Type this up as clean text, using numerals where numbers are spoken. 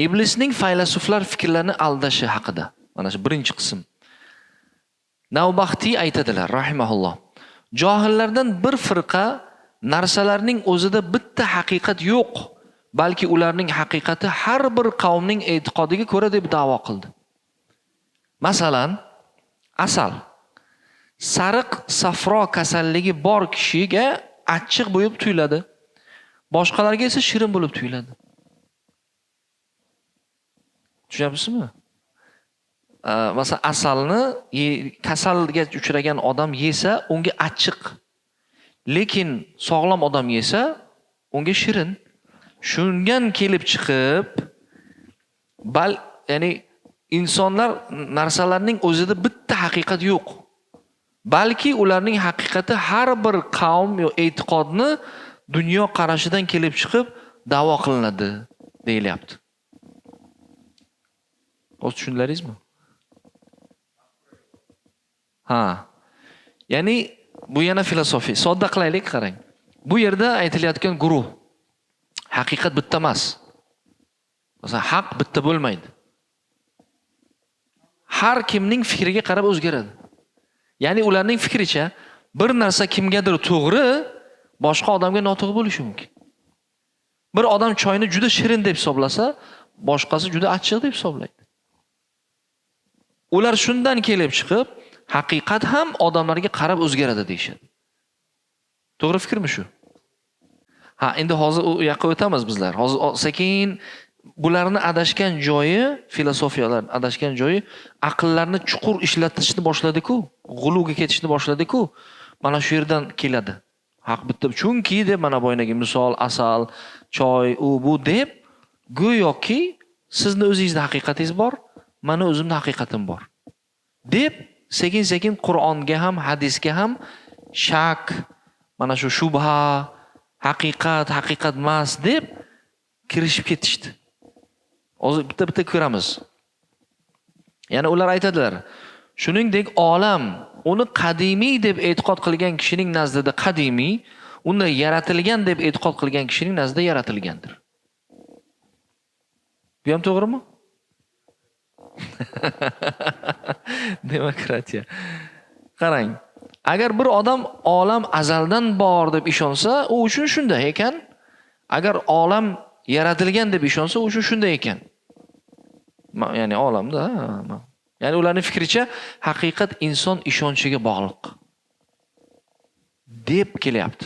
Iblisning faylasuflar fikrlarini aldashi haqida. Mana shu birinchi qism. Navbaxtiy aytadilar rahimahulloh. Johillardan bir firqa narsalarning o'zida bitta haqiqat yo'q, balki ularning haqiqati har bir qavmning e'tiqodiga ko'ra deb da'vo qildi. Masalan, asal sariq safro kasalligi bor kishiga achchiq bo'lib tuyuladi. Boshqalarga esa shirin bo'lib tuyuladi. Tushunyapsizmi? Masalan, asalni kasalga uchragan odam yesa, unga achchiq. Lekin sog'lom odam yesa, unga shirin. Shundan kelib chiqib, ya'ni insonlar narsalarning o'zida bitta haqiqat yo'q. Balki ularning haqiqati har bir qavm yo e'tiqodni dunyo qarashidan kelib chiqib da'vo qilinadi deyilyapti. Hozir tushundilaringizmi? Ha. Ya'ni bu yana filosofiya. Sodda qilaylik, qarang. Bu yerda aytilayotgan guruh haqiqat bitta emas. Masalan, haq bitta bo'lmaydi. Har kimning fikriga qarab o'zgaradi. Ya'ni ularning fikricha bir narsa kimgadir to'g'ri, boshqa odamga noto'g'ri bo'lishi mumkin. Bir odam choyni juda shirin deb hisoblasa, boshqasi juda achchiq deb hisoblaydi. Ular shundan kelib chiqib, haqiqat ham odamlarga qarab o'zgaradi deyishadi. To'g'ri fikrmi shu? Ha, endi hozir u yoqqa o'tamiz bizlar. Hozir sekin bularni adashgan joyi, filosofiyalar adashgan joyi aqllarni chuqur ishlatishni boshladi-ku, g'uluga ketishni boshladi-ku. Mana shu yerdan keladi. Haq bitta, chunki deb mana boyagi misol, asal, choy, u bu deb go'yoki sizni o'zingizni haqiqatingiz bor, mani o'zimni haqiqatim bor. Deb sekin-sekin Qur'onga ham, hadisga ham shak, mana shu shubha, haqiqat, haqiqat emas deb kirishib ketishdi. Hozir bitta-bitta ko'ramiz. Ya'ni ular aytadilar, shuningdek olam uni qadimiy deb e'tiqod qilgan kishining nazdida qadimiy, uni yaratilgan deb e'tiqod qilgan kishining nazdida yaratilgandir. Bu ham to'g'rimi? Demokratiya. Qarang, agar bir odam olam azaldan bor deb ishonsa, u uchun shunday ekan. Agar olam yaratilgan deb ishonsa, u uchun shunday ekan. Ya'ni olamda, ya'ni ularning fikricha haqiqat inson ishonchiga bog'liq deb kelyapti.